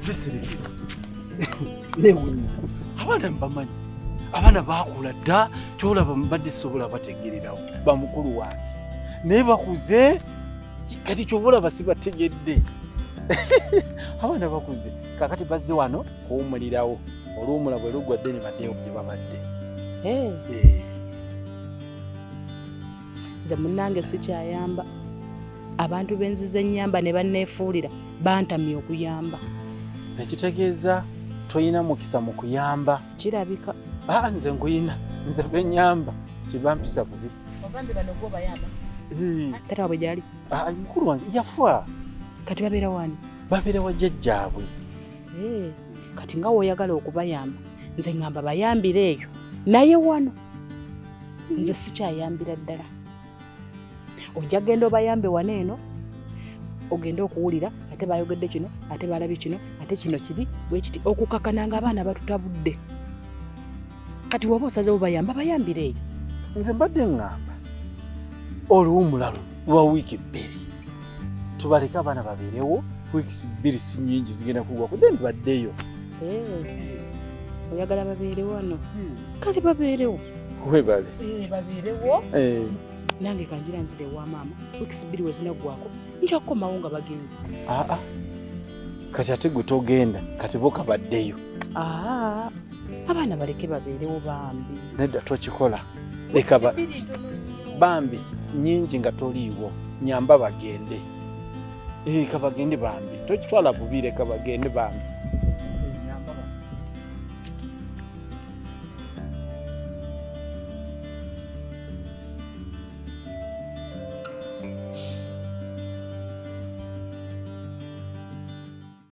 Bisirikira newunyiza abaana mbamanyi, abaana bakula dda, kyolaba mbadde sobola bategererawo bamukulu wange, naye bakuze kati kyova olaba sibategedde. Abaana bakuze kakati bazze wano kuwumulirawo, oluwumula bwe luggwa dde ne baddeyo gye babadde. Eh. Nze munnange sikyayamba abantu benzize ennyamba ne banneefuulira bantamye okuyamba. Ekitegeeza toyina mukisa mu kuyamba. Kirabika. Aa, nze nguyina, nze benyamba tibampisa bubi. Ogambye bano gwo bayamba? Eh. Tata wabwe gyali? Ah, mukulu wange yafa. Kati babeera wani? Babeera wa jjajjaabwe. Eh, kati nga woyagala okubayamba, nze ngamba bayambire eyo, naye wano nze sikyayambira ddala. Ojja genda obayambe wano eno, ogende okuwulira ate bayogedde kino, ate balabye kino, ate kino kiri bwekiti, okukakana nga abaana batutabudde. Kati woba osazewo bayamba, bayambire eyo. Nze mbadde ŋŋamba oluwumula luno lwa wiiki 2, tubaleke abaana babeerewo wiiki 2, si nnyingi, zigenda kugwako then baddeyo. Eh, oyagala babeere wano? Kale babeerewo. Webale. Eh, babeerewo. Nange kanjira nzire ewa maama, wiiki 2 we zinaggwako nja kukomawo nga bagenze. Aa, kati ate gwe togenda, kati bo kabaddeyo. Aa, abaana baleke babeerewo bambi. Nedda, tokikola, leka 2 ntono nnyo. Bambi nyingi nga toliiwo, nyamba bagende. Eh, kabagende bambi, tokitwala bubi, leka bagende bambi.